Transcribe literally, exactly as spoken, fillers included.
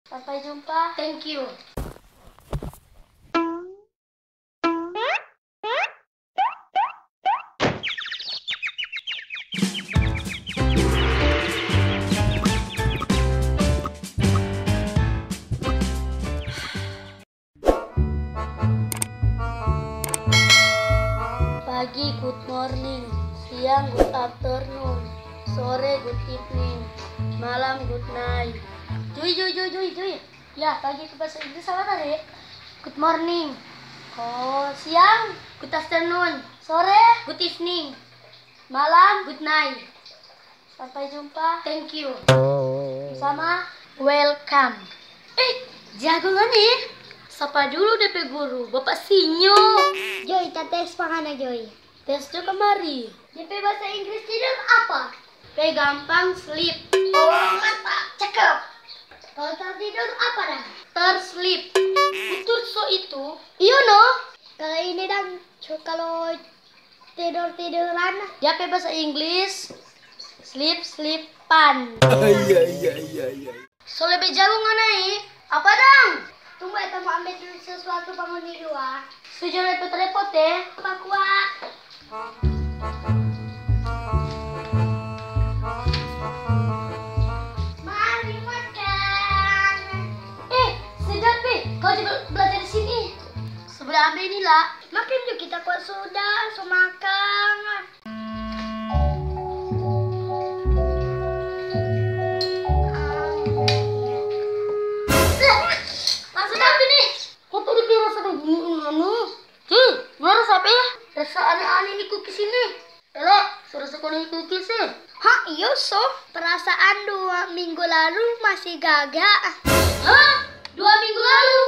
Sampai jumpa. Thank you. Pagi, good morning. Siang, good afternoon. Sore, good evening. Malam, good night. Jui, jui, jui, jui, jui. Ya, pagi itu bahasa Inggris apa tadi? Good morning. Oh, siang, good afternoon. Sore, good evening. Malam, good night. Sampai jumpa. Thank you. Sama. Welcome. Eh, jago ngana. Sapa dulu depe guru, Bapak Sinyo. Joi, ta tes pa ngana, Joi. Tes jo kamari. Depe bahasa Inggris tidur apa? Pe gampang, sleep. Oh, mantap. Cakep. Kalau tertidur apa dang? Tersleep. Betul so itu. Iyo no. Kalau ini dang, co-, kalau tidur-tiduran. Dia pe bahasa Inggris, sleep, sleepan. Iya, iya, iya, iya. So lebe jago ngana i? Apa dang? Tunggu, beta mo ambe dulu sesuatu pa ngoni dua. Sudah repot-repot, eh? Apa kuat? Mari makan. Eh, sedap, eh. Kau juga belajar di sini. Sebelah ambe ini, lah. Makan yuk, kita kuat sudah, so makan. Rasa apa ini? Kok tadi kayak rasa begini, ini? Hmm, gua rasa apa ya? Rasa aneh-aneh ini cookies ini. Elo, so rasa kone cookies eh. Hah, iyo so. Perasaan dua minggu lalu masih gaga. Hah? Dua minggu lalu?